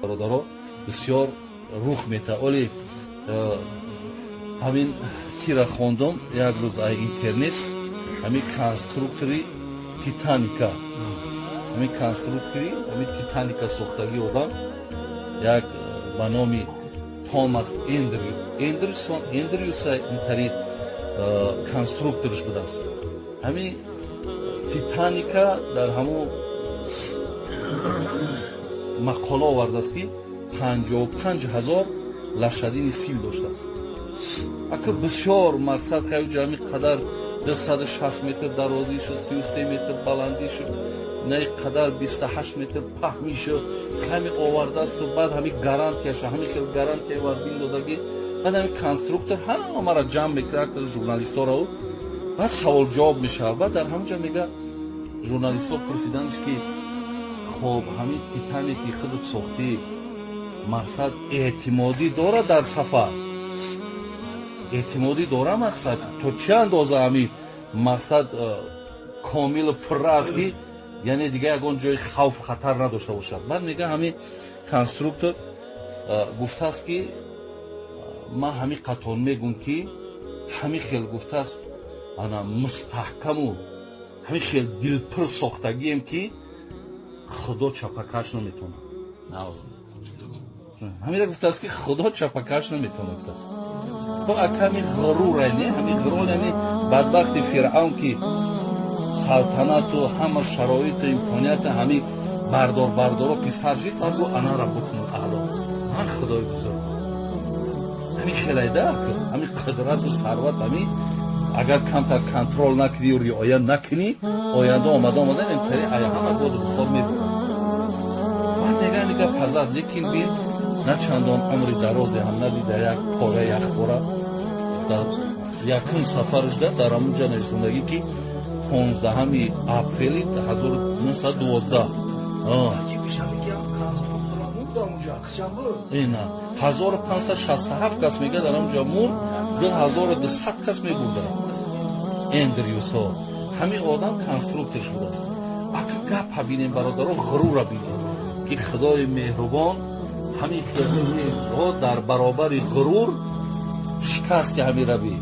Бародаро, бисёр рух мета. Оли ҳамин кира хондум як рӯз ай интернет, ҳамин конструктори Титаника, ҳамин конструктори ҳамин Титаника сохтагӣ одам як ба номи Томас Эндрю, Эндрюсон, Эндрюса, интари конструкторш будааст. Ҳамин Титаника дар ҳамун мақола овардааст, ки 55 000 лошадиный сил доштааст. Ака, бисёр мақсад ҳами қадар 260 метр дарозӣ шуд, 33 метр баландӣ шуд, на қадар 28 метр паҳмӣ шуд. Ҳами овардаасту баъд ҳами гарантияша, ҳами хел гарантия вазбин додагӣ. Баъд ҳами конструктор ҳамаро ҷамъ мекард, журналистҳоро, баъд савол ҷавоб мешавад. Баъд дар ҳамон ҷо мега, журналистҳо пурсиданш, ки хоб, ҳамин Титаники худат сохтӣ, мақсад, эътимодӣ дорад дар сафар, эътимодӣ дора, мақсад, то чӣ андоза ҳамин мақсад комилу пурра аст, ки яъне дига ягон ҷои хавф, хатар надошта бошад? Баъд мега, ҳамин конструктор гуфтааст, ки ман ҳамин қатон мегӯм, ки ҳамин хел гуфтааст, ана мустаҳкаму ҳамин хел дилпур сохтагием, ки Худо чапакаш наметавонад. Ҳамира гуфтааст, ки Худо чапакаш наметавонад, гуфтааст. То аками ғуруре, не, ҳамин ғурур, ҳамин бадбахти Фиръавн, ки салтанату ҳама шароиту имконияти ҳамин бардор бардоро писар жид, баъд гу: "Ана раббукумул аъло, ман худои бузург". Ҳамин хелайда, ҳамин қудрату сарват, ҳамин агар камтар контрол накунӣ, риоя накунӣ, оянда омада омада интари ая ҳама боду бухор мебурад. Баъд мега, ҳамин гап ҳазрат, лекин бин, на чандон умри дарозе ҳам надида, як пора яхпора дар якум сафарашда дар ҳамун ҷа нависондагӣ, ки 15 апрели 1912. Ина 1567 кас, мега, дар ҳамун ҷа мурд, 2200 кас мебурда. Эндрюсҳо, ҳамин одам конструктор шудааст. Ака, гапа бинем, бародаро, ғурура бинем, ки Худои меҳрубон ҳамин дар баробари ғурур шикасти ҳамин раби,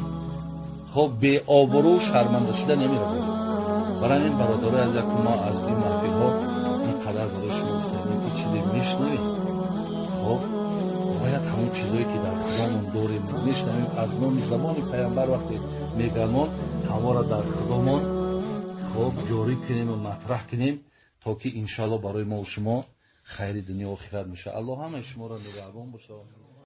хоб, беобрӯ, шарманда шуда намеравад. Барои ҳамин, бародарои аз як, мо аз ин маҳфилҳо ин қадар барои шумо гуфтанем, ки чизе мешунавем, хоб, бояд ҳамон чизое, ки дар худомон дорем, мешунавем аз номи забони паямбар, вақте меганон, ҳаморо дар худомон, хоб, ҷорӣ кунем ва матраҳ кунем, то ки иншоалло барои мо шумо хайри дунё охират мешавад. Аллоҳ ҳамаи шуморо нигаҳбон бошад.